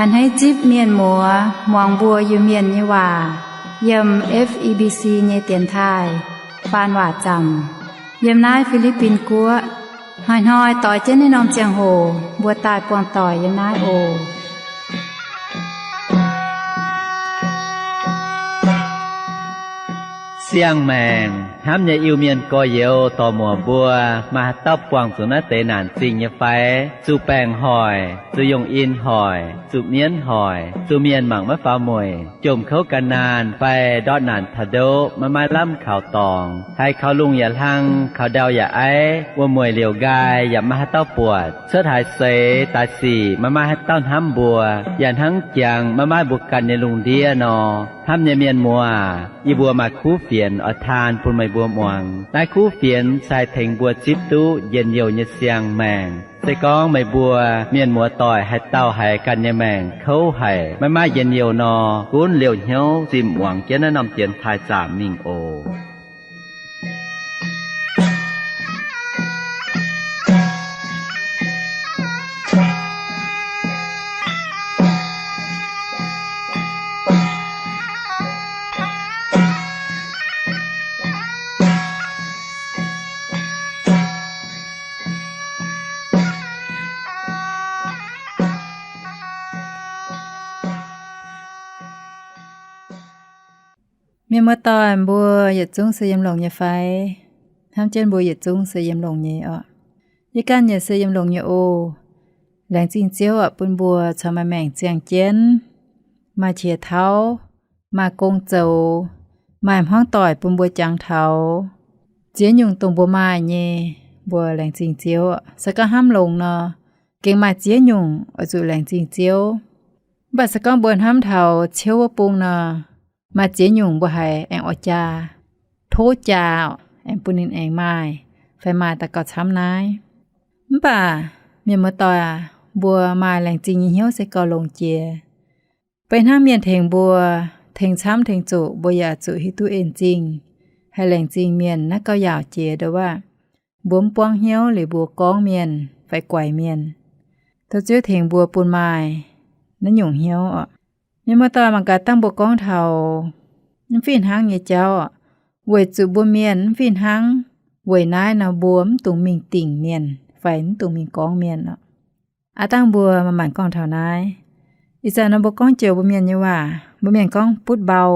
A'hneiv zipv mienh muoz muangx mbuo Iu-Mienh nyei waac yiem F E B C nyei dienx taaih faan waac zaamc yiem naaiv Fi^li^bin Guoqv. Hnoi-hnoi doix jienv naaiv norm ziangh hoc mbuo daaih buangh doic yiem naaiv oc. Siang-maengc hnamv nyei Iu-Mienh gorx-youz dorc-muoc mbuo, maaih haaix dauh buangh zuqc naaiv deix naanc zingh nyei fai? Zuqc baengc hoic, zuqc yungh in hoic, zuqc mienv hoic, zuqc mienh mangc maiv faaux mueic, jomc kouv gan naanh fai ndortv naanc taux ndoqv maiv maaih lamh kaux dorngx, haiz kaux lungh yaac hlang, kaux ndau yaac aiv, wuom-mueic liouc nqaai yaac maiv maaih haaix dauh buatc, cuotv haaix seix daaih sic maiv maaih haaix dauh hnamv mbuo, yaac hnangv jangx maiv maaih mbuo ganh nyei lungh ndiev nor. Hnamv nyei mienh muoz, yie mbuo maaih kuv fienx oix taan bun meih mbuo muangx. Naaiv kuv fienx se haih tengx mbuo zipv duqv njien-youh nyei siang-maengc. Se gorngv meih mbuo mienh muoz doic haaix dauh haiz ganh nyei maengc kouv haic, maiv maaih njien-youh nor, gunv liouh hnyouv zinh muangx jienv naaiv norm dienx taaih zaamc mingh oc. Mienh muoz-doic mbuo yietc zungv se yiem longx nyei fai? Hnamv jienv mbuo yietc zungv se yiem longx nyei oc. Yie ganh yaac se yiem longx nyei oc. Laengz zingh Ziouv oc, bun mbuo corc maaih maengc ziangh jienv, maaih qiex tauv, maaih gong zoux, maaih hmuangv doic bun mbuo jangx taux ziex nyungc dongh mbuo maaih nyei. Mbuo laengz zingh Ziouv. Se gorngv hnamv longx nor, gengh maaih ziex nyungc oix zuqc laengz zingh Ziouv. Mv baac se gorngv mbuo hnamv taux ciouv wuov bung nor, maaih ziex nyungc mbuo haiz aengx oix jaa, tov jaa, aengx bun ninh aengx maaih, fai maaih daaih gauh camv naaiv. Mv baac mienh muoz-doic aac, mbuo maaih laengz zingh nyei hnyouv se gauh longx jiex. Beiv hnangv mienh tengx mbuo, tengx camv tengx zoqc, mbuo yaac zuqc hiuv duqv en zingh, haih laengz zingh mienh naaiv gauh yaauc jiex nduov aqv. Mbuo mv buangv hnyouv liuz mbuo gorngv mienh fai guaix mienh, tov Ziouv tengx mbuo bun maaih naaiv nyungc hnyouv oc. Mienh muoz-doic, mangc gaax dangh mbuo gorngv taux mv fih hnangv nyei jauv oc. Weic zuqc mbuo mienh mv fih hnangv, weic naaiv nor mbuo mv dungx mingh dingc mienh fai mv dungx mingh gorngv mienh oc. Aav dangh mbuo manc-manc gorngv taux naaiv. Ih zanc nor mbuo gorngv joux mbuo mienh nyei waac, mbuo mienh gorngv butv mbau.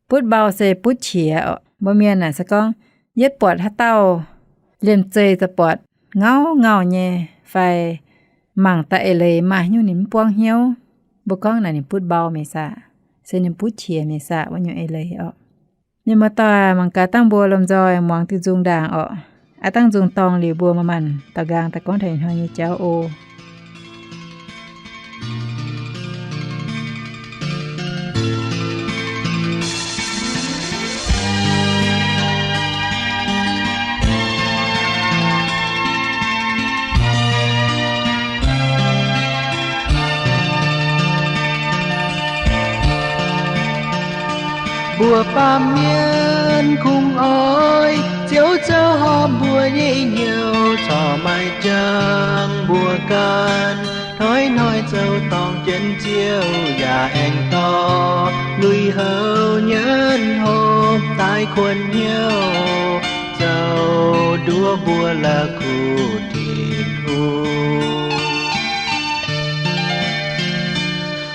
Butv mbau se butv qiex oc. Mbuo mienh naaic se gorngv yietv buatc haaix dauh liemh zeih za'buatc ngauh ngauh nyei fai mangc daaih eix leiz maaih nyungc ninh mv buangv hnyouv, mbuo gorngv naaic ninh butv mbau mienh saah, se ninh butv qiex mienh saah, wuov nyungc eix leiz oc. Mienh muoz-doic, mangc gaax dangh mbuo lomh nzoih muangx diuh nzung ndaangc oc. Aav dangh nzung dorngh liuz mbuo manc-manc daux nqaang daaih gorngv taux ih hnoi nyei jauv oc. Mbuo baamh mienh kungx oix Ziouv zoux horpc mbuo nyei hnyouv, corc maaih jangx mbuo ganh hnoi-hnoi zoux dorngc jienv Ziouv yaac aengx dorh lui-houx nyanc hopv daaih kuonx hnyouv zoux nduov mbuo la'kuqv Tin-Hungh.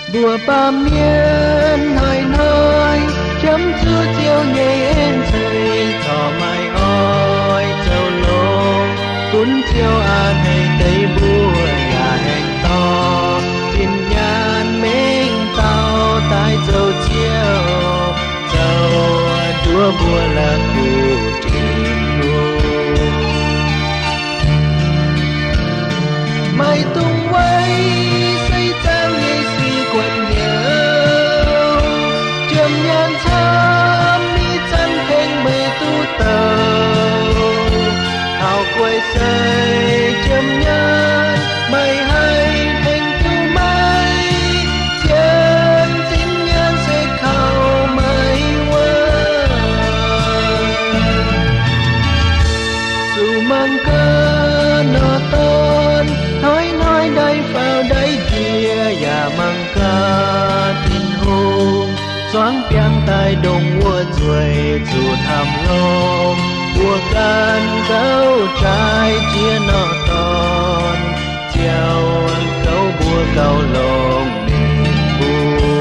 Mbuo baamh mienh hnoi-hnoi qiemx zuqc Ziouv nyei en ceix, corc maaih oix zoux longx gunv Ziouv a'hneiv deix mbuo yaac aengx dorh zinh nyaanh mengh dauh daaih zoux Ziouv, zoux nduov mbuo la'kuqv Tin-Hungh. Maiv dungx weic seix zaangc nyei sic guanh hnyouv, jiem nyaanh camv mingh zanc tengx meih duqv douc. Taux guei seix jiem nyaanh maiv haih tengx duqv meih, zien zinh nyaanh se kaux meih wuov. Zuqc mangc gaax nor dorn hnoi-hnoi ndaiv faaux ndaiv njiec, yaac mangc Zuangx biangv daaih ndongc wuov nzueic zuqc hnamv longx, mbuo ganh gauh jaaix jiex nor dorn, Ziouv gouv mbuo gauh longx mbuo.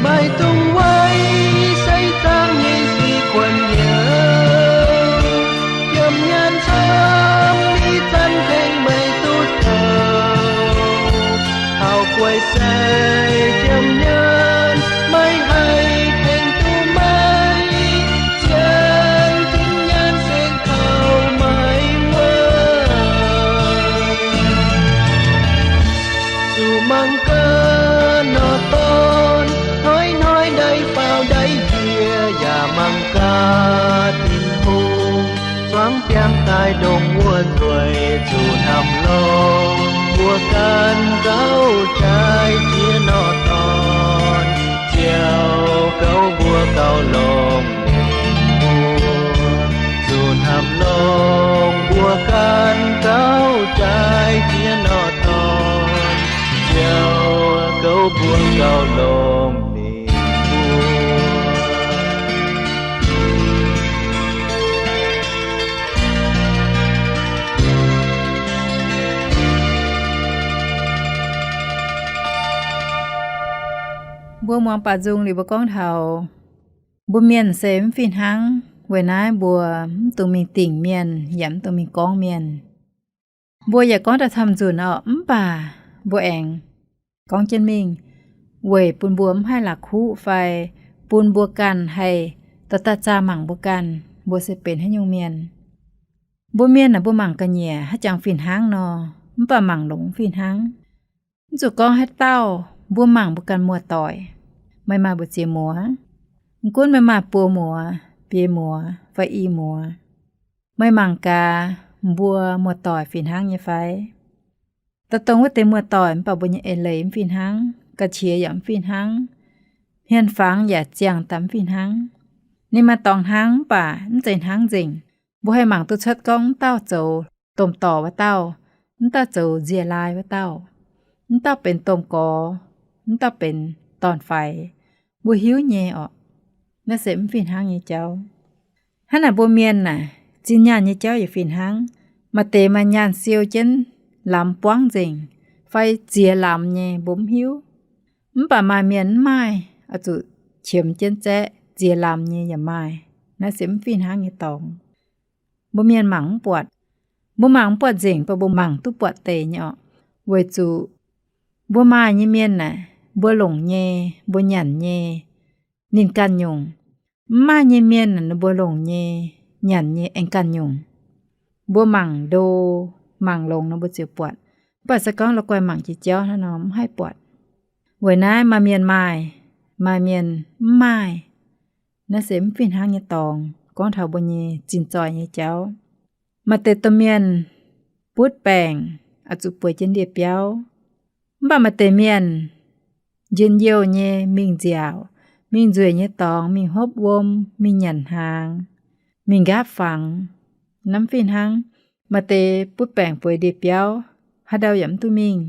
Maiv dungx weic seix zaangc nyei sic kuonx youz, yiem nyaanh camv i zanc tengx meih duqv douc. Taux guei sai jiem nyaanh maiv haih tengx duqv meih, zien tin nyaanh saeng kaux maiv wuov. Zuqc mangc gaax nor dorn, hnoi-hnoi ndaiv faaux ndaiv njiec, yaac mangc gaax Tin-Hungh zuangx biangv daaih ndongc wuov nzueic zuqc hnamv longx, mbuo ganh gauh jaaix jiex nor dorn, Ziouv gouv mbuo gauh longx mingh mbuo. Zuqc hnamv longx mbuo ganh gauh jaaix jiex nor dorn, Ziouv gouv mbuo gauh longx mingh mbuo. Mbuo muangx baac nzung liuz mbuo gorngv taux mbuo mienh se mv fih hnangv. Weic naaiv mbuo mv dungx mingh dingc mienh yaac mv dungx mingh gorngv mienh. Mbuo yaac gorngv daaih camv nzunc orqc, mv baac mbuo aengx gorngv jienv mingh weic bun mbuo mv haih la'kuqv fai bun mbuo ganh haih dorh daaih zaah mangc mbuo ganh, mbuo se benx haaix nyungc mienh. Mbuo mienh naaic mbuo mangc ga'nyiec haaix jangx fih hnangv nor, mv baac mangc longx mv fih hnangv. Mv zuqc gorngv haaix dauh, mbuo mangc mbuo ganh muoz-doic, meih maaih mbu'ziex muoz? Mv gunv meih maaih buo muoz, biei muoz fai i muoz, meih mangc gaax mbuo muoz-doic fih hnangv nyei fai? Da'dongh wuov deix muoz-doic mv baac mbuo nyei eix leiz mv fih hnangv, ga'qiex yaac mv fih hnangv, hmien fangx yaac ziangh daaih mv fih hnangv. Ninh maaih dorngx hnangv mv baac mv zeiz hnangv nzengc. Mbuo haih mangc duqv cuotv gorngv mv dauh zoux domh dorc wuov dauh, mv dauh zoux nzie-laai wuov dauh, mv dauh benx domh gorx, mv dauh benx dorn-faix, mbuo hiuv nyei orqc. Naaiv se mv fih hnangv nyei jauv. Hnangv naaic mbuo mienh naaic, zinh nyaanh nyei jauv yaac fih hnangv. Maaih deix maaih nyaanh siou jienv lamz buangv nzengc, fai ziex lamz nyei mbuo mv hiuv. Mv baac maaih mienh mv maaih, oix zuqc qiemx jienv zaeqv, ziex lamz nyei yaac maaih. Naaiv se mv fih hnangv nyei dorngx. Mbuo mienh mangc mv buatc. Mbuo mangc mv buatc nzengc, mv baac mbuo mangc duqv buatc deix nyei orqc. Weic zuqc mbuo maaih nyei mienh naaic, mbuo longc nyei, mbuo nyanc nyei, ninh ganh nyungc. Mv maaih nyei mienh naaic, ninh mbuo longc nyei, nyanc nyei aengx ganh nyungc. Mbuo mangc ndo, mangc longx nor mbuo ziouc buatc. Mv baac se gorngv la'guaih mangc jiex jauv hnangv nor mv haih buatc. Weic naaiv maaih mienh maaih, maaih mienh mv maaih. Naaiv se mv fih hnangv nyei dorngx gorngv taux mbuo nyei zinh zoih nyei jauv. Maaih deix domh mienh butv baengc oix zuqc bueix jienv ndie-biauv. Mv baac maaih deix mienh njien-youh nyei mingh nziaauc, mingh nzueic nyei dorngx, mingh hopv wuom, mingh nyanc hnaangx, mingh nqaapv fangx. Naaiv mv fih hnangv. Maaih deix butv baengc bueix ndie-biauv, haaix ndau yaac mv duqv mingh,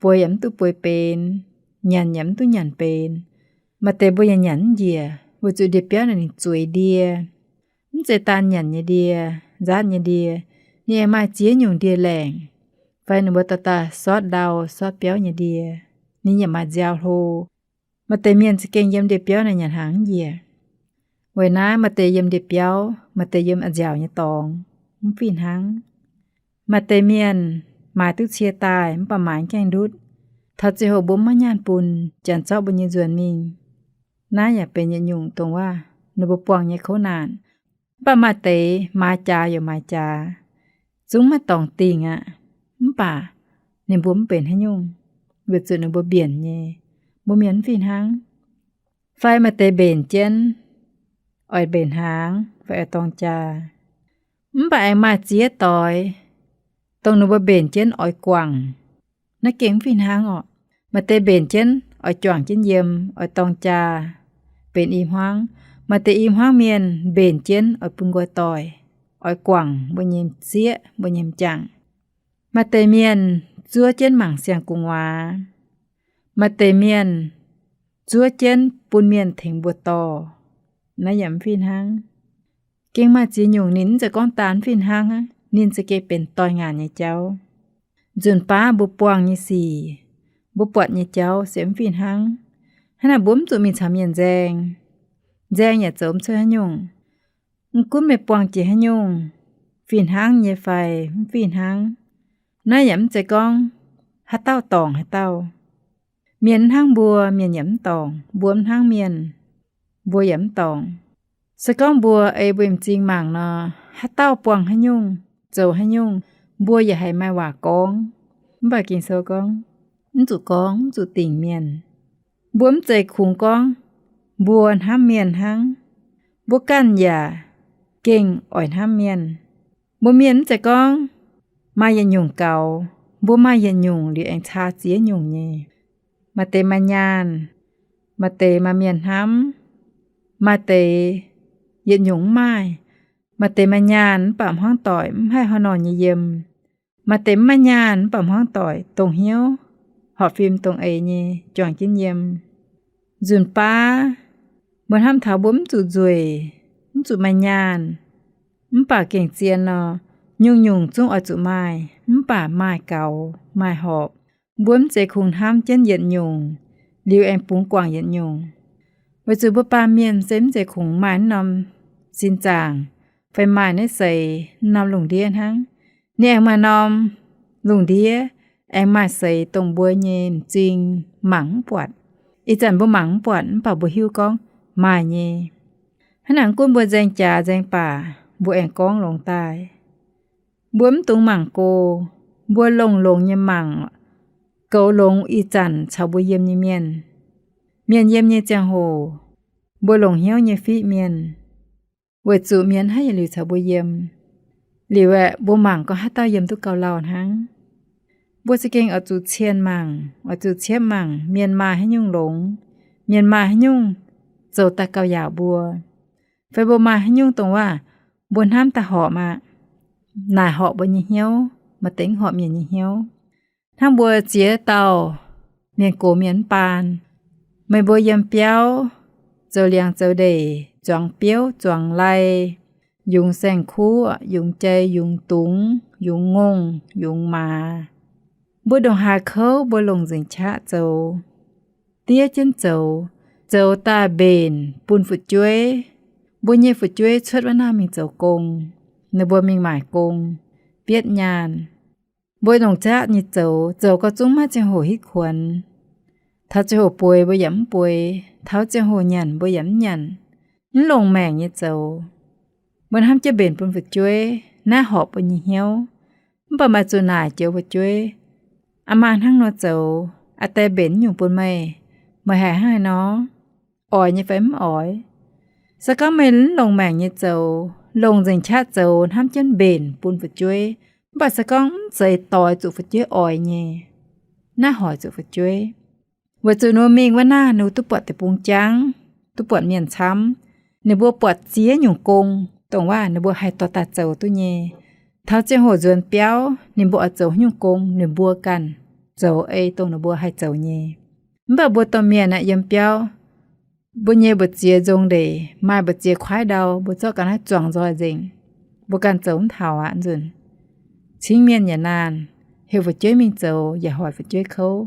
bueix yaac mv duqv bueix benx, nyanc yaac mv duqv nyanc benx. Maaih deix mbuo yaac nyanc mv njiec, weic zuqc ndie-biauv naaic ninh zueiz ndie. Mv zeiz daan nyanc nyei ndie, nzaatv nyei ndie, ninh aengx maaih ziex nyungc ndie-laengc, fai ninh mbuo daaih daaih sortv ndau sortv biauv nyei ndie. Ninh yaac maaih nziaaux hlo. Maaih deix mienh za'gengh yiem ndie-biauv naaic nyanc hnaangx mv njiec. Weic naaiv maaih deix yiem ndie-biauv, maaih deix yiem a'nziaauc nyei dorngx, mv fih hnangv. Maaih deix mienh maaiz duqv cie daaih mv baac maaiz mv gaengh ndutv. Taux ziangh hoc mbuo mv maaih nyaanh bun, janx zorqv mbuo nyei nzuonx mingh. Naaiv yaac benx yietc nyungc dongh waac ninh mbuo buangh nyei kouv naanc. Mv baac maaih deix maaiz jaax yaac maaiz jaax, zungv maaih dorngx dingh aqv. Mv baac ninh mbuo mv benx haaix nyungc, weic zuqc ninh mbuo mbienc nyei. Mbuo mienh mv fih hnangv. Fai maaih deix mbenc jienv, oix mbenc hnaangx fai oix dorng jaa. Mv baac aengx maaih ziex doix, dongh ninh mbuo mbenc jienv oix guangc. Naaiv gengh mv fih hnangv orqc. Maaih deix mbenc jienv oix juangc jienv yiem, oix dorng jaa, benx i hmuangv. Maaih deix i hmuangv mienh mbenc jienv oix bun nqoi doic, oix guangc mbuo nyei sieqv, mbuo nyei m'jangc. Maaih deix mienh zuov jienv mangc siang-gu'nguaaz. Maaih deix mienh zuov jienv bun mienh tengx mbuo dorh. Naaiv yaac mv fih hnangv. Gengh maaih ziex nyungc ninh mv zeiz gorngv daan mv fih hnangv aqv, ninh za'gengh benx doix-ngaanc nyei jauv. Nzunc baav mbuo buangh nyei sic, mbuo buatc nyei jauv se mv fih hnangv. Hnangv naaic mbuo mv zuqc mingh caux mienh nzaeng. Nzaeng yaac zoux mv cuotv haaix nyungc. Mv gunv meih buangh jiex haaix nyungc, fih hnangv nyei fai mv fih hnangv, naaiv yaac mv zeiz gorngv haaix dauh dorngc haaix dauh. Mienh mv hnangv mbuo, mienh yaac mv dorngc. Mbuo mv hnangv mienh, mbuo yaac mv dorngc. Se gorngv mbuo ei mbuo nyei m'zing mangc nor, haaix dauh buangh haaix nyungc, zoux haaix nyungc, mbuo yaac haih maaih waac gorngv. Mv baac Ging-Sou gorngv, mv zuqc gorngv, mv zuqc dingc mienh. Mbuo mv zeiz kungx gorngv mbuo hnamv mienh hnangv. Mbuo ganh yaac gengh oix hnamv mienh. Mbuo mienh mv zeiz gorngv maaih yietc nyungc gaux, mbuo maaih yietc nyungc liuz aengx caa ziex nyungc nyei. Maaih deix maaih nyaanh, maaih deix maaih mienh hnamv, maaih deix yietc nyungc mv maaih. Maaih deix maaih nyaanh mv baac hmuangv doic mv haih haaix nor nyei yiem. Maaih deix mv maaih nyaanh mv baac hmuangv doic dongh hnyouv, horpc fim dongh eix nyei juangc jienv yiem. Nzunc baav mbuo hnamv taux mbuo mv zuqc nzueic, mv zuqc maaih nyaanh, mv baac gengh zien nor, nyungc-nyungc zungv oix zuqc maaih, mv baac maaih gaux, maaih horpc. Mbuo mv zeiz kungx hnamv jienv yietc nyungc, liuz aengx bungx guangc yietc nyungc. Weic zuqc mbuo baamh mienh se mv zeiz kungx maaih naaiv norm sin zaangc, fai maaih naaiv seix norm lungh ndiev hnangv. Ninh aengx maaih norm lungh ndiev, aengx maaih seix dongh mbuo nyei m'zing mangc mv buatc. Ih zanc mbuo mangc mv buatc mv baac mbuo hiuv gorngv maaih nyei. Hnangv naaic gunv mbuo nzaeng jaax nzaeng baac mbuo aengx gorngv longx daaih. Mbuo mv dungx mangc go, mbuo longx-longx nyei mangc goux longx ih zanc caux mbuo yiem nyei mienh. Mienh yiem nyei ziangh hoc, mbuo longc hnyouv nyei fiqv mienh, weic zuqc mienh haiv yietc liuz caux mbuo yiem. Liuz aeqv, mbuo mangc gorngv haaix dauh yiem duqv gauh lauh hnangv. Mbuo za'gengh oix zuqc cienh mangc, oix zuqc ciepv mangc mienh maaih haaix nyungc longx, mienh maaih haaix nyungc zoux daaih gauh yaauc mbuo. Fai mbuo maaih haaix nyungc dongh waac mbuo hnamv daaih horpc aqv, naaic horpc mbuo nyei hnyouv, maaih deix horpc mienh nyei hnyouv. Hnangv mbuo ziex dauh mienh gox mienh mv baan, meih mbuo yiem biauv zoux liangx zoux ndeic, zuangx biouv zuangx lai, yungz saeng-kuv, yungz jai, yungz dungz, yungz ngongh, yungz maaz. Mbuo ndongc haaix kouv mbuo longc nzengc qaqv zoux, diev jienv zoux, zoux daaih mbenc bun fu'jueiv. Mbuo nyei fu'jueiv cuotv wuov naaiv mingh zoux gong, ninh mbuo mingh maaic gong, bietv nyaanh. Mbuo longc qaqv nyei zoux, zoux gau zungv maiv ziangh hoc hitv kuonx. Taux ziangh hoc bueix mbuo yaac mv bueix, taux ziangh hoc nyanc mbuo yaac mv nyanc, mv longc maengc nyei zoux. Mbuo hnamv jienv mbenc bun fu'jueiv, naaiv horpc mbuo nyei hnyouv. Mv baac maaih zuqc naaic joux fu'jueiv, aa maa hnangv nor zoux, aa die mbenc nyungc bun meih, meih haiz hnangv haaix nor? Oix nyei fai mv oix? Se gorngv meih mv longc maengc nyei zoux, longc nzengc qaqv zoux hnamv jienv mbenc bun fu'jueiv, mv baac se gorngv mv zeiz doix zuqc fu'jueiv oix nyei, naaiv hoic zuqc fu'jueiv. Weic zuqc ninh mbuo mingh wuov naaiv ninh mbuo duqv buatc deic-bung jangv, duqv buatc mienh camv. Ninh mbuo buatc ziex nyungc gong, dongh waac ninh mbuo haih dorh daaih zoux duqv nyei. Taux ziangh hoc nzuonx biauv ninh mbuo oix zoux haaix nyungc gong ninh mbuo ganh zoux ei dongh ninh mbuo haih zoux nyei. Mv baac mbuo domh mienh aeqv, yiem biauv, mbuo nyei mbu'ziex nzong ndeic, maaih mbu'ziex kuaaiv ndau, mbuo zorqv ga'naaiv zuangx nzoih nzengc, mbuo ganh zoux mv taux aqv. Nzunc cingv mienh yaac naanh, heuc fu'jueiv mingh zoux yaac hoic fu'jueiv kouv.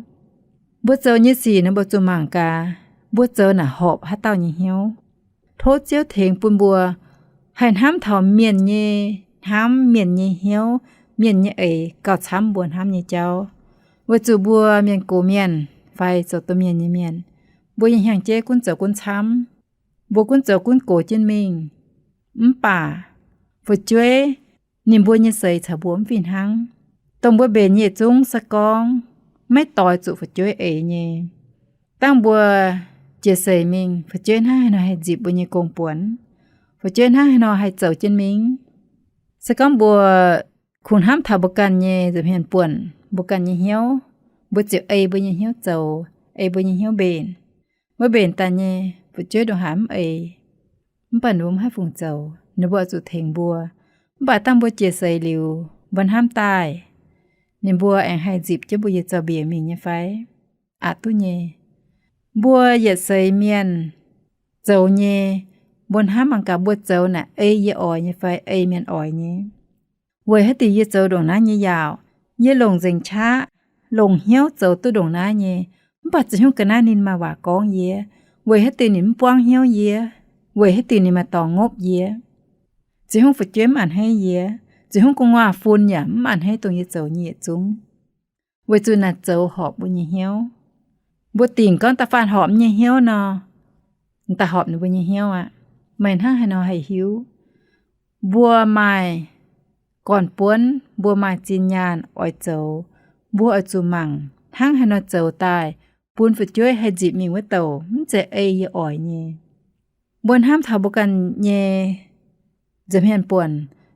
Mbuo zoux nyei sic naaiv mbuo zuqc mangc gaax, mbuo zoux naaic horpc haaix dauh nyei hnyouv. Tov Ziouv tengx bun mbuo haih hnamv taux mienh nyei hnamv, mienh nyei hnyouv, mienh nyei eix gauh camv mbuo hnamv nyei jauv. Weic zuqc mbuo mienh gox mienh fai zoux domh mienh nyei mienh, mbuo nyei hnyangx-jeiv gunv zoux gunv camv, mbuo gunv zoux gunv gox jienv mingh. Mv baac fu'jueiv ninh mbuo nyei seix caux mbuo mv fih hnangv. Dongh mbuo mbenc nyei yietc zungv se gorngv maiv doix zuqc fu'jueiv eix nyei. Dangh mbuo jiex seix mingh, fu'jueiv hnangv haaix nor haih nzipc mbuo nyei gong-buonc? Fu'jueiv hnangv haaix nor haih zoux jienv mingh? Se gorngv mbuo kungx hnamv taux mbuo ganh nyei nza'hmien buonc, mbuo ganh nyei hnyouv, mbuo ziouc ei mbuo nyei hnyouv zoux, ei mbuo nyei hnyouv mbenc. Mbuo mbenc daaih nyei, fu'jueiv ndongc haaix mv ei, mv baac ninh mbuo mv haih fungc zoux, ninh mbuo oix zuqc tengx mbuo. Mv baac dangh mbuo jiex seix liuz, mbuo hnamv daaih, ninh mbuo aengx haih nzipc jienv mbuo yietc zaux mbiec mingh nyei fai? Aqc duqv nyei. Mbuo yietc seix mienh zoux nyei, mbuo hnamv mangc gaax mbuo zoux naaic ei yie oix nyei fai ei mienh oix nyei. Weic haaix diuc yie zoux ndongc naaiv nyei yaauc, yie longc nzengc qaqv, longc hnyouv zoux duqv ndongc naaiv nyei, mv baac ziouc hnyouv ga'naaiv ninh maaih waac gorngv yie? Weic haaix diuc ninh mv buangv hnyouv yie? Weic haaix diuc ninh maaih dorngx ngopv yie? Ziouc hnyouv fu'jueiv mv a'hneiv yie, ziouc hnyouv gu'nguaaz-fun yaac mv a'hneiv dongh yie zoux nyei yietc zungv. Weic zuqc naaic zoux horpc mbuo nyei hnyouv. Mbuo dingc gorngv da'faanh horpc nyei hnyouv nor, da'horpc ninh mbuo nyei hnyouv aqv. Meih hnangv haaix nor haih hiuv? Mbuo maaih gorn-buonv, mbuo maaih zinh nyaanh oix zoux, mbuo oix zuqc mangc hnangv haaix nor zoux daaih bun fu'jueiv haih nzipc mingh wuov douc mv zeiz ei yie oix nyei. Mbuo hnamv taux mbuo ganh nyei nza'hmien buonc,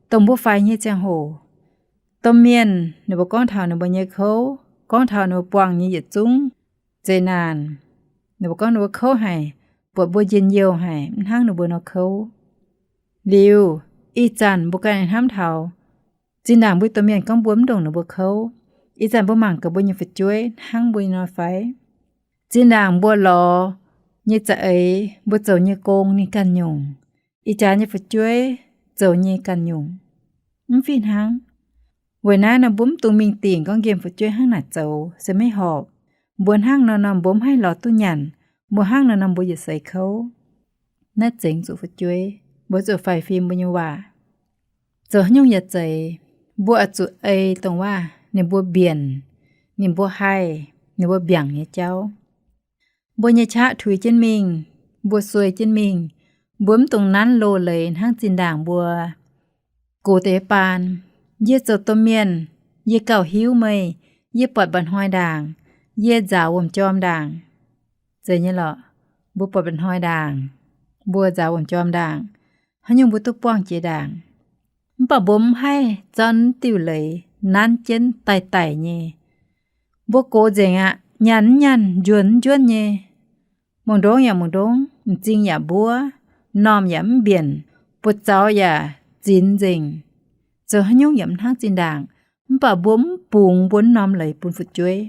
dongh mbuo faix nyei ziangh hoc, domh mienh ninh mbuo gorngv taux ninh mbuo nyei kouv, gorngv taux ninh mbuo buangh nyei yietc zungv zeqc naanc, ninh mbuo gorngv ninh mbuo kouv haic, buatc mbuo njien-youh haic, mv hnangv ninh mbuo nor kouv. Liuz, ih zanc mbuo ganh hnamv taux, zinh ndaangc mbuo domh mienh gorngv mbuo mv ndongc ninh mbuo kouv, ih zanc mbuo mangc gaax mbuo nyei fu'jueiv hnangv mbuo nor fai? Zinh ndaangc mbuo lorz nyei za'eix, mbuo zoux nyei gong ninh ganh nyungc, ih jaax nyei fu'jueiv zoux nyei ganh nyungc, mv fih hnangv. Weic naaiv nor mbuo mv dungx mingh dingc gorngv nqemh fu'jueiv hnangv naaic zoux se maiv horpc. Mbuo hnangv nor nor mbuo mv haih lorz duqv nyanc, mbuo hnangv nor nor mbuo yietc seix kouv. Naaiv zengx zuqc fu'jueiv, mbuo zuqc faix fim mbuo nyei waac. Zoux haaix nyungc yaac zeiz, mbuo oix zuqc ei dongh waac ninh mbuo mbienc, ninh mbuo haih, ninh mbuo mbiaangc nyei jauv. Mbuo nyei qaqv tuix jienv mingh, mbuo suei jienv mingh, mbuo mv dungx nanv loz-leiz hnangv zinh ndaangc mbuo gox deix baan. Yie zoux domh mienh, yie gauh hiuv meih, yie buatc mba'hnoi ndaangc, yie nzaaux wuom-jorm ndaangc. Zeiz nyei lorqc, mbuo buatc mba'hnoi ndaangc, mbuo nzaaux wuom-jorm ndaangc, haaix nyungc mbuo duqv buangh jiex ndaangc. Mv baac mbuo mv haih zorqv diuh leiz nanv jienv daaih daic nyei. Mbuo gox nzengc aqv, nyaanh mv nyaanh, njuonx mv njuonv nyei. Mungh ndongv yaac mungh ndongv, m'zing yaac mbuov, m'normh yaac mv mbienc, buoz-zaux yaac zinx nzengc. Zoux haaix nyungc yaac mv hnangv zinh ndaangc, mv baac mbuo mv bungx mbuo wuov norm leiz bun fu'jueiv.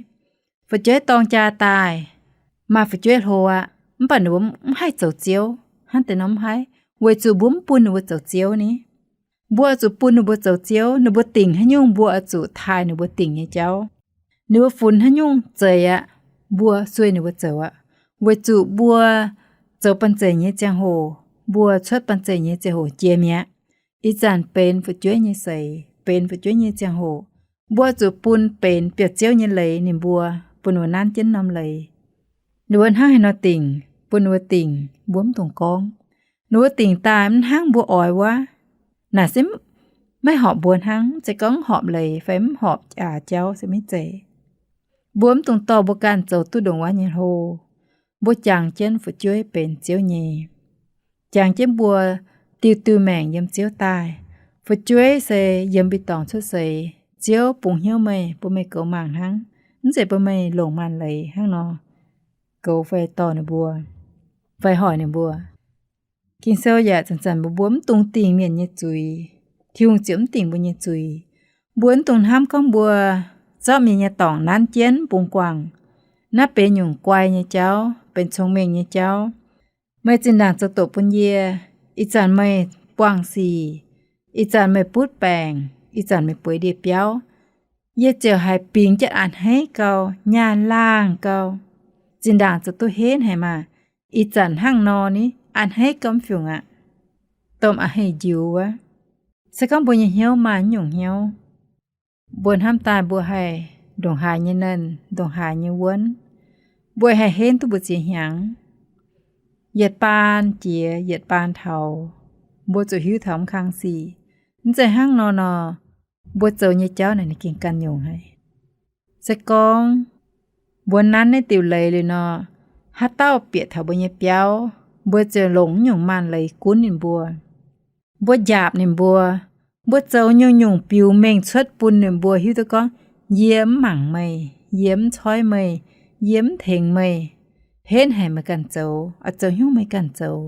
Fu'jueiv dorng jaa daaih, maaih fu'jueiv hlo aqv, mv baac ninh mbuo mv haih zoux Ziouv. Hnangv deix nor mv haih, weic zuqc mbuo mv bun ninh mbuo zoux Ziouv ni. Mbuo oix zuqc bun ninh mbuo zoux Ziouv. Ninh mbuo dingc haaix nyungc mbuo oix zuqc taaih ninh mbuo dingc nyei jauv. Ninh mbuo funx haaix nyungc zeiz aqv, mbuo sueih ninh mbuo zoux aqv. Weic zuqc mbuo zoux banh zeic nyei ziangh hoc, mbuo cuotv banh zeic nyei ziangh hoc jiex mi'aqv. Ih zanc benx fu'jueiv nyei seix, benx fu'jueiv nyei ziangh hoc, mbuo zuqc bun benx biauv-ziouv nyei leiz ninh mbuo, bun ninh mbuo nanv jienv norm leiz. Ninh mbuo hnangv haaix nor dingc, bun ninh mbuo dingc, mbuo mv dungx gorngv. Ninh mbuo dingc daaih mv hnangv mbuo oix wuov, naaic se maiv horpc mbuo hnangv. Mv zeiz gorngv horpc leiz fai mv horpc jaax jauv se maiv zeiz. Mbuo mv dungx dorh mbuo ganh zoux duqv ndongc wuov nyei hlo. Mbuo jangx jienv fu'jueiv benx Ziouv nyei. Jangx jienv mbuo diuh diuh maengc yiem Ziouv daaih. Fu'jueiv se yiem mbu'ndongx cuotv seix, Ziouv bungx hnyouv meih, bun meih goux mangc hnangv, mv zeiz bun meih longc maanc leiz hnangv nor goux fai dorh ninh mbuo, fai hoic ninh mbuo. Ging-Sou yaac zanc-zanc mbuox mbuo mv dungx dingc mienh nyei zuiz. Tin-Hungh ziouc mv dingc mbuo nyei zuiz. Mbuo mv dungx hnamv gorngv mbuo zorqv mienh nyei dorngc nanv jienv bungx guangc. Naaiv benx nyungc guai nyei jauv, benx cong-mengh nyei jauv. Meih zinh ndaangc zoux doqc bun yie, ih zanc meih buangh sic, ih zanc meih butv baengc, ih zanc meih bueix ndie-biauv, yie ziouc haiz bingx jienv a'hneiv gau, nyaah laangh gau. Zinh ndaangc zoux duqv henv haic maah! Ih zanc hnangv nor ni, a'hneiv gau mv fiungc aqv. Domh a'hneiv njiux wuov. Se gorngv mbuo nyei hnyouv maaih nyungc hnyouv, mbuo hnamv daaih mbuo haih ndongc haaix nyei nernh, ndongc haaix nyei wuonv, mbuo haih henv duqv mbu'ziex hnyangx. Yietc baan jiex yietc baan taux, mbuo zuqc hiuv taux mv kang sic. Mv zeiz hnangv nor nor, mbuo zoux nyei jauv naaic ninh gengh ganh nyungc haic. Se gorngv mbuo nanv naaiv diuc leiz liuz nor, haaix dauh bieqc taux mbuo nyei biauv, mbuo ziouc longc nyungc maanc leiz gunv ninh mbuo. Mbuo njaapc ninh mbuo, mbuo zoux nyungc-nyungc biux mengh cuotv bun ninh mbuo hiuv duqv gorngv, yie mv mangc meih, yie mv coiv meih, yie mv tengx meih, henv haic meih ganh zoux, oix zoux haaix nyungc meih ganh zoux.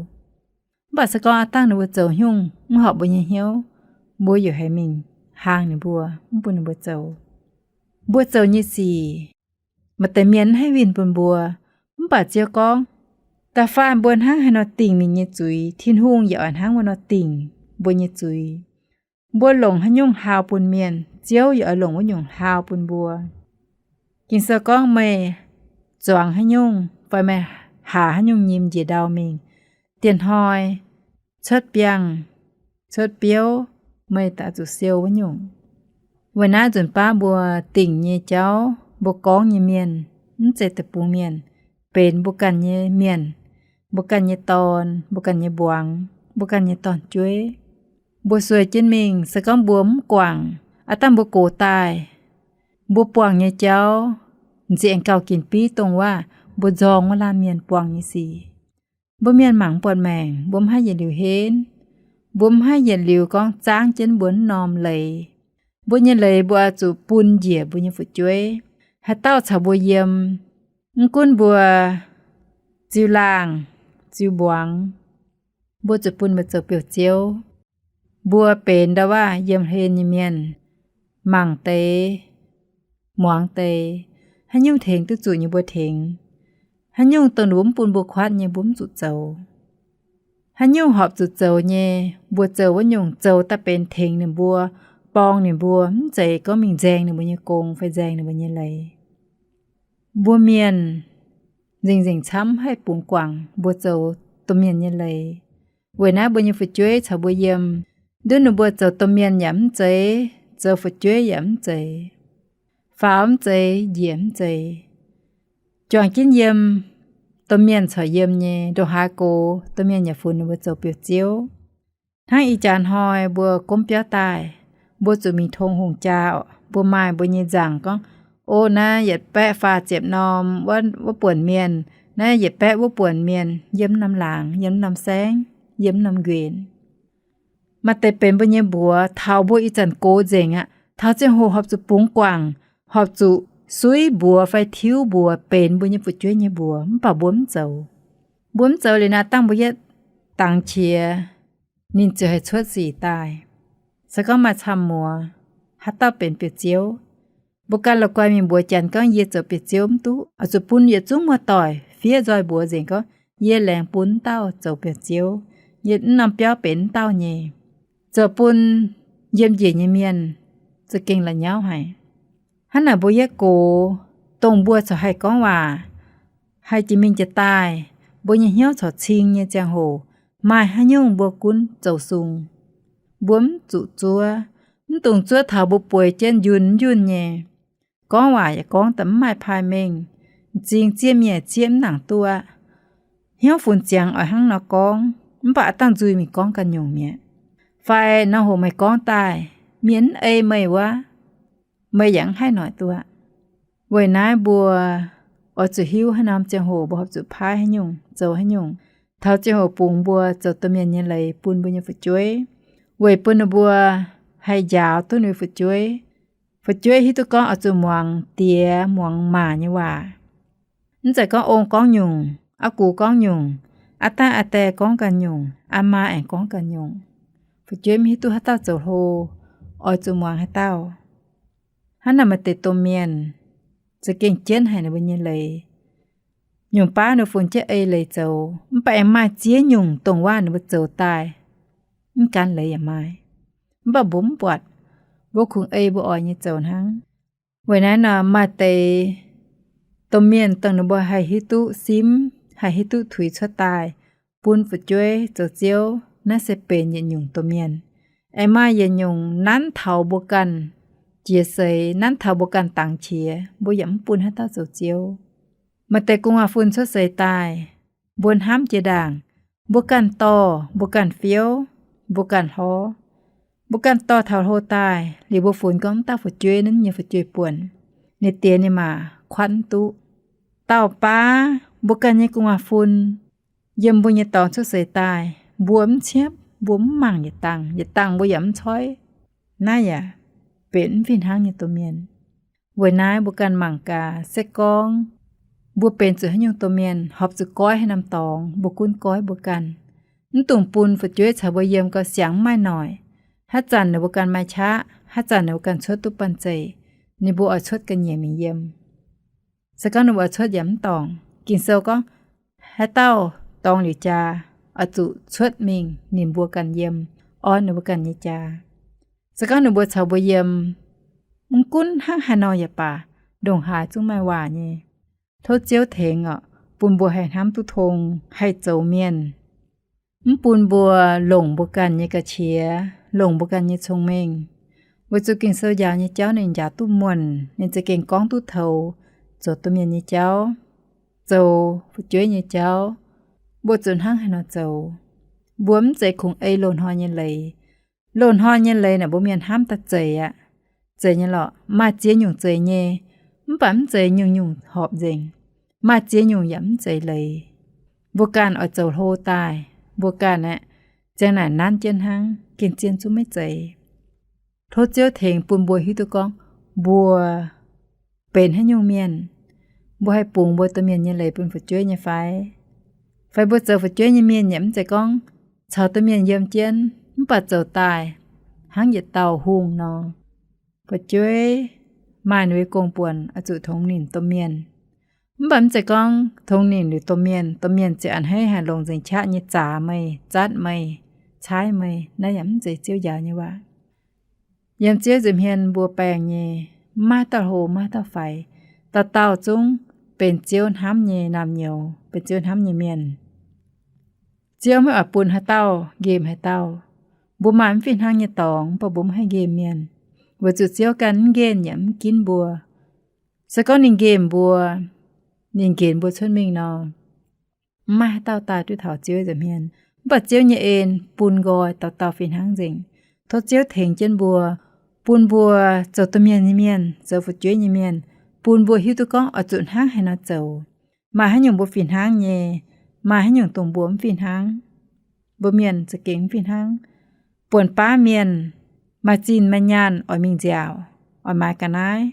Mv baac se gorngv aav dangh ninh mbuo zoux haaix nyungc mv horpc mbuo nyei hnyouv, mbuo yaac haih mingh hlang ninh mbuo, mv bun ninh mbuo zoux. Mbuo zoux nyei sic, maaih deix mienh mv haih winh bun mbuo. Mv baac Ziouv gorngv, da'faanh mbuo hnangv haaix nor dingc mingh nyei zuiz, Tin-Hungh yaac oix hnangv wuov nor dingc mbuo nyei zuiz. Mbuo longc haaix nyungc haau bun mienh, Ziouv yaac oix longc wuov nyungc haau bun mbuo. Ging-Sou gorngv, meih zuangx haaix nyungc fai meih haaz haaix nyungc nyim njiec ndau mingh, dieh hnoi cuotv biangh, cuotv biouv, meih daaih zuqc siou wuov nyungc. Weic naaiv nzunc baav mbuo dingc nyei jauv, mbuo gorngv nyei mienh, mv zeiz deic-bung mienh, benx mbuo ganh nyei mienh, mbuo ganh nyei dorn, mbuo ganh nyei mbuangz, mbuo ganh nyei dorn-jueiv. Mbuo sueih jienv mingh, se gorngv mbuo mv guangc, aav dangh mbuo gox daaih, mbuo buangh nyei jauv m'zing aengx gauh ginc bieiv dongh waac mbuo nzorng wuov laanh mienh buangh nyei sic. Mbuo mienh mangc mv buatc maengc, mbuo mv haih yietc liuz henv. Mbuo mv haih yietc liuz gorngv zaangv jienv mbuo wuov norm leiz. Mbuo nyei leiz mbuo oix zuqc bun njiec mbuo nyei fu'jueiv. Haaix dauh caux mbuo yiem, mv gunv mbuo ziux laangh, ziux mbuangz, mbuo zuqc bun mbuo zoux biouv ziouv. Mbuo benx ndau waac yiem hlen nyei mienh, mangc deix, muangx deix, haaix nyungc tengx duqv zuqc nyei mbuo tengx, haaix nyungc dongh ninh mbuo mv bun mbuo kuatv nyei mbuo mv zuqc zoux. Haaix nyungc horpc zuqc zoux nyei, mbuo zoux wuov nyungc, zoux daaih benx tengx ninh mbuo, borng ninh mbuo, mv zeiz gorngv mingh nzaeng ninh mbuo nyei gong fai nzaeng ninh mbuo nyei leiz. Mbuo mienh nzengc-nzengc camv haih bungx guangc mbuo zoux domh mienh nyei leiz. Weic naaiv mbuo nyei fu'jueiv caux mbuo yiem, nduov ninh mbuo zoux domh mienh yaac mv zeiz, zoux fu'jueiv yaac mv zeiz, faaux mv zeiz, njiec mv zeiz, juangc jienv yiem, domh mienh corc yiem nyei. Ndongc haaix gox domh mienh yaac funx ninh mbuo zoux biouv ziouv. Hnangv ih jaax hnoi mbuo gomv biauv daaih, mbuo zuqc mingh tong hungh jaa, mbuo maaih mbuo nyei nzangc gorngv, o, naaiv yietc baeqv faah ziepc norm wuov buonc mienh, naaiv yietc baeqv wuov buonc mienh, yiem norm laangz, yiem norm saengv, yiem norm nquenc. Maaih deix benx mbuo nyei mbuox, taux mbuo ih zanc gox nzengc aqv, taux ziangh hoc horpc zuqc bungx guangc, horpc zuqc suiv mbuox fai tiuv mbuox benx mbuo nyei fu'jueiv nyei mbuox, mv baac mbuo mv zoux. Mbuo mv zoux liuz naaiv dangh mbuo yietv dangx qiex, ninh ziouc haih cuotv sic daaih. Se gorngv maaih camv muoz, haaix dauh benx biouv ziouv, mbuo ganh la'guaih mingh mbuox janx gorngv, yie zoux biouv ziouv mv duqv, oix zuqc bun yietc zungv muoz-doic fiev nzoih mbuox nzengc gorngv, yie laengz bun mv dauh zoux biouv ziouv, yie mv norm biauv benx mv dauh nyei. Zoux bun yiem njiec nyei mienh za'gengh la'nyauv haic. Hnangv naaic mbuo yietv gox, dongh mbuo corc haih gorngv waac, haih jiex mingh jiex daaih, mbuo nyei hnyouv corc cing nyei ziangh hoc, maaih haaix nyungc mbuo gunv zoux sung. Mbuo mv zuqc zuov, mv dungx zuov taux mbuo bueix jienv njunh njunh nyei. Gorngv waac yaac gorngv daaih mv maaih paaiv mengh, m'zing zieqv mienh zieqv mv nangc duqv aqv. Hnyouv funx ziangx oix hnangv nor gorngv, mv baac aav dangh nzuih mingh gorngv ganh nyungc mi'aqv. Fai nor hoc meih gorngv daaih, mienh mv ei meih wuov, meih yaac mv haih noic duqv aqv. Weic naaiv mbuo oix zuqc hiuv haaix norm ziangh hoc mbuo horpc zuqc paaiv haaix nyungc, zoux haaix nyungc, taux ziangh hoc bungx mbuo zoux domh mienh nyei leiz bun mbuo nyei fu'jueiv, weic bun ninh mbuo haih njaaux duqv ninh mbuo fu'jueiv. Fu'jueiv hiuv duqv gorngv oix zuqc muangx diex muangx maac nyei waac. Mv zeiz gorngv ong gorngv nyungc, aa gux gorngv nyungc, aa dangh aa die gorngv ganh nyungc, aa maa aengx gorngv ganh nyungc. Fu'jueiv mv hiuv duqv haaix dauh zoux hlo, oix zuqc muangx haaix dauh. Hnangv naaic maaih deix domh mienh za'gengh jienv haic ninh mbuo nyei leiz. Nyungc baav ninh funx jienv ei leiz zoux, mv baac aengx maaih ziex nyungc dongh waac ninh mbuo zoux daaih mv gan leiz yaac maaih. Mv baac mbuo mv buatc, mbuo kungx ei mbuo oix nyei zoux hnangv. Weic naaiv nor maaih deix domh mienh dongh ninh mbuo haih hiuv duqv simv, haih hiuv duqv tuix cuotv daaih bun fu'jueiv zoux ziouv, naaiv se benx yietc nyungc domh mienh. Aengx maaih yietc nyungc nanv taux mbuo ganh jiex seix, nanv taux mbuo ganh dangx qiex, mbuo yaac mv bun haaix dauh zoux ziouv. Maaih deix gu'nguaaz-fun cuotv seix daaih, mbuo hnamv jiex ndaangc, mbuo ganh dorh, mbuo ganh fiouv, mbuo ganh hlorv. Mbuo ganh dorh taux hlo daaih liuz, mbuo funx gorngv mv dauh fu'jueiv naaiv nyei fu'jueiv buonc, ninh diex ninh maac kuatv mv duqv. Dauh baav mbuo ganh nyei gu'nguaaz-fun yiem mbuo nyei dorngx cuotv seix daaih, mbuo mv ciepv, mbuo mv mangc yietc dangh, yietc dangh mbuo yaac mv coiv. Naaiv yaac benx mv fih hnangv nyei domh mienh. Weic naaiv mbuo ganh mangc gaax, se gorngv mbuo benx zuqc haaix nyungc domh mienh, horpc zuqc goiv haaix norm dorngx, mbuo gunv goiv mbuo ganh. Mv dungx bun fu'jueiv caux mbuo yiem gau siangx mv maaih noic. Haaix zanc ninh mbuo ganh maaih qaqv, haaix zanc ninh mbuo ganh cuotv duqv banh zeic, ninh mbuo oix cuotv ga'nyiec mingh yiem. Se gorngv ninh mbuo oix cuotv yaac mv dorngc. Ging-Sou gorngv, haaix dauh dorngx liuz jaa, oix zuqc cuotv mingh ninh mbuo ganh yiem, orn ninh mbuo ganh nyei jaa. Se gorngv ninh mbuo caux mbuo yiem, mv gunv hnangv haaix nor yaac baac, ndongc haaix zungv maaih waac nyei. Tov Ziouv tengx oc, bun mbuo haih hnamv duqv tong, haih zoux mienh. Mv bun mbuo longc mbuo ganh nyei ga'qiex, longc mbuo ganh nyei cong-mengh. Weic zuqc Ging-Sou njaaux nyei jauv ninh njaaux duqv muonc, ninh za'gengh gorngv duqv toux zoux domh mienh nyei jauv, zoux fu'jueiv nyei jauv. Mbuo zuqc hnangv haaix nor zoux? Mbuo mv zeiz kungx ei loz-hnoi nyei leiz. Loz-hnoi nyei leiz naaic mbuo mienh hnamv daaih zeiz aqv. Zeiz nyei lorqc, maaih ziex nyungc zeiz nyei, mv baac mv zeiz nyungc-nyungc horpc nzengc. Maaih ziex nyungc yaac mv zeiz leiz. Mbuo ganh oix zoux hlo daaih, mbuo ganh aeqv, ziang naaic nanv jienv hnangv, gengh zien zungv maiv zeiz. Tov Ziouv tengx bun mbuo hiuv duqv gorngv mbuo benx haaix nyungc mienh. Mbuo haih bungx mbuo domh mienh nyei leiz bun fu'jueiv nyei fai? Fai mbuo zoux fu'jueiv nyei mienh yaac mv zeiz gorngv caux domh mienh yiem jienv mv baac zoux daaih hnangv yietc dauh hungh nor. Fu'jueiv maaih ninh mbuo gong-buonc oix zuqc tongx ninh domh mienh. Mv baac mv zeiz gorngv tongx ninh liuz domh mienh, domh mienh ziouc a'hneiv haaix longc nzengc qaqv nyei zaax meih, zatv meih, caaiv meih. Naaiv yaac mv zeiz Ziouv njaaux nyei waac. Yiem Ziouv nza'hmien mbuo baengh nyei, mv maaih dauh hlo mv maaih dauh faix. Dauh dauh zungv benx Ziouv hnamv nyei naamh nyouz, benx Ziouv hnamv nyei mienh. Ziouv maiv oix bun haaix dauh nqemh haaix dauh. Mbuo maaih mv fih hnangv nyei dorngx, mv baac mbuo mv haih nqemh mienh, weic zuqc Ziouv ganh mv nqemh yaac mv ginv mbuo. Se gorngv ninh nqemh mbuo, ninh nqenx mbuo cuotv mingh nor, mv maaih haaix dauh daaih duqv taux Ziouv nza'hmien. Mv baac Ziouv nyei en bun nqoi dauh dauh fih hnangv nzengc. Tov Ziouv tengx jienv mbuo, bun mbuo zoux domh mienh nyei mienh, zoux fu'jueiv nyei mienh, bun mbuo hiuv duqv gorngv oix zuqc hnangv haaix nor zoux. Maaih haaix nyungc mbuo fih hnangv nyei, maaih haaix nyungc dongh mbuo mv fih hnangv. Mbuo mienh za'gengh mv fih hnangv. Buonc baav mienh maaih zinh maaih nyaanh oix mingh nziaauc, oix maaiz ga'naaiv,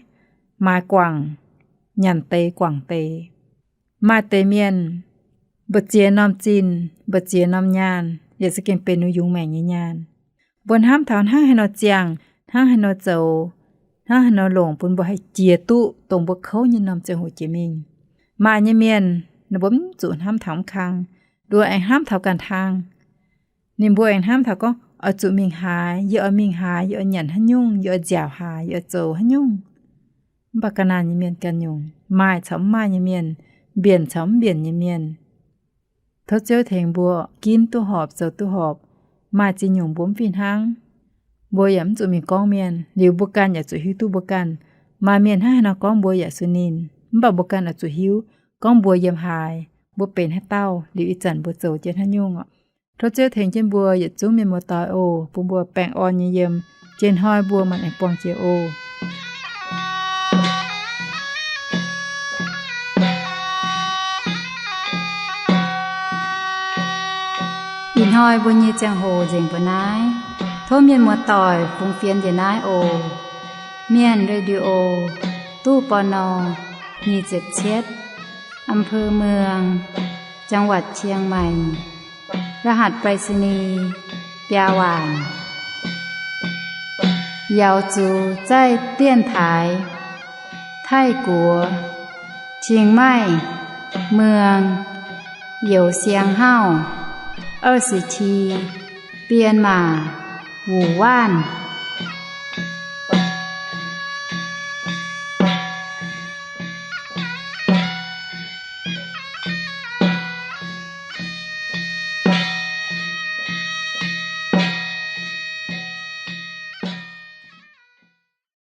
maaiz guangc, nyanc deix guangc deix. Maaih deix mienh mbu'ziex norm zinh, mbu'ziex norm nyaanh, yaac za'gengh benx yungz maengc nyei nyaanh. Mbuo hnamv taux hnangv haaix nor ziangh, hnangv haaix nor zoux, hnangv haaix nor longc bun mbuo haih jiex duqv dongh mbuo kouv nyei norm ziangh hoc jiex mingh. Maaih nyei mienh ninh mbuo mv zuqc hnamv taux mv kang, nduov aengx hnamv taux ganh hnangv. Ninh mbuo aengx hnamv taux gorngv oix zuqc mingh haaix, yie oix mingh haaix, yie oix nyanc haaix nyungc, yie oix nziaauc haaix, yie oix zoux haaix nyungc. Mv baac ga'naanh nyei mienh ganh nyungc, maaih caux mv maaih nyei mienh, mbienc caux mv mbienc nyei mienh. Tov Ziouv tengx mbuo ginv duqv horpc, zoux duqv horpc. Maaih ziex nyungc mbuo mv fih hnangv, mbuo yaac mv zuqc mingh gorngv mienh. Liuz mbuo ganh yaac zuqc hiuv duqv mbuo ganh. Maaih mienh hnangv haaix nor gorngv mbuo yaac sun ninh, mv baac mbuo ganh oix zuqc hiuv gorngv mbuo yiem haaix, mbuo benx haaix dauh, liuz ih zanc mbuo zoux jienv haaix nyungc oc. Tov Ziouv tengx jienv mbuo yietc zungv mienh muoz-doic oc, bun mbuo baengh orn nyei yiem. Jiex hnoi mbuo maanc aengx buangh jiex oc. Ih hnoi mbuo nyei ziangh hoc nzengc mbuo naaiv. Tov mienh muoz-doic fungx fienx njiec naaiv oc. Mienh Radio, ตู้ ปณ. nyic ziepc cietv, อำเภอเมือง จังหวัดเชียงใหม่ รหัสไปรษณีย์ biaa waanc. 瑶族在电台 Taiv-Guoqv, Chiang Mai, เมือง Youz Siang Hauv, 二十七, 编码 Wu Waanc.